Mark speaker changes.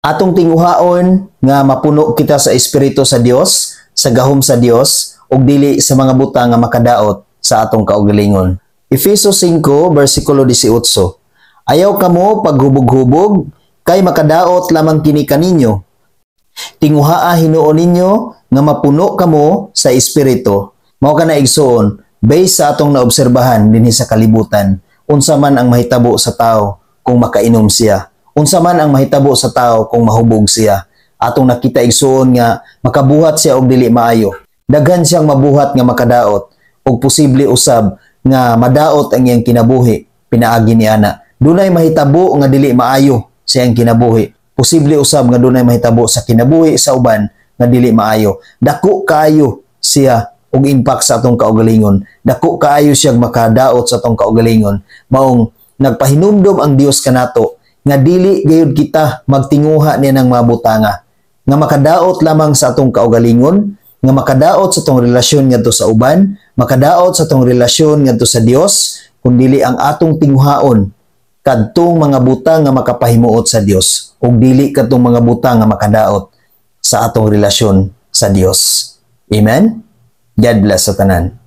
Speaker 1: Atong tinguhaon nga mapuno kita sa Espiritu sa Dios, sa gahom sa Dios, ug dili sa mga butang nga makadaot sa atong kaugalingon. Efeso 5 bersikulo 18. Ayaw kamo paghubog-hubog, kay makadaot lamang kini kaninyo. Tinguhaa hinuon ninyo nga mapuno kamo sa Espiritu. Mao kana, igsuon, based sa atong naobserbahan dinhi sa kalibutan, unsa man ang mahitabo sa tao kung makainom siya? Unsa man ang mahitabo sa tao kung mahubog siya? Atong nakita, igsuon, nga makabuhat siya og dili maayo. Daghan siyang mabuhat nga makadaot ug posible usab nga madaot ang iyang kinabuhi pinaagi ni ana. Dunay mahitabo nga dili maayo sa iyang kinabuhi. Posible usab nga dunay mahitabo sa kinabuhi sa uban nga dili maayo. Dako kaayo siya og impact sa atong kaugalingon. Dako kaayo siya makadaot sa atong kaugalingon. Maong nagpahinumdom ang Dios kanato nga dili gayud kita magtinguha niya ng mga butanga nga makadaot lamang sa atong kaugalingon, nga makadaot sa atong relasyon ngadto sa uban, makadaot sa atong relasyon ngadto sa Dios, kundili ang atong tinguhaon kadtong mga butang nga makapahimuot sa Dios ug dili kadtong mga butang nga makadaot sa atong relasyon sa Dios. Amen. God bless sa tanan.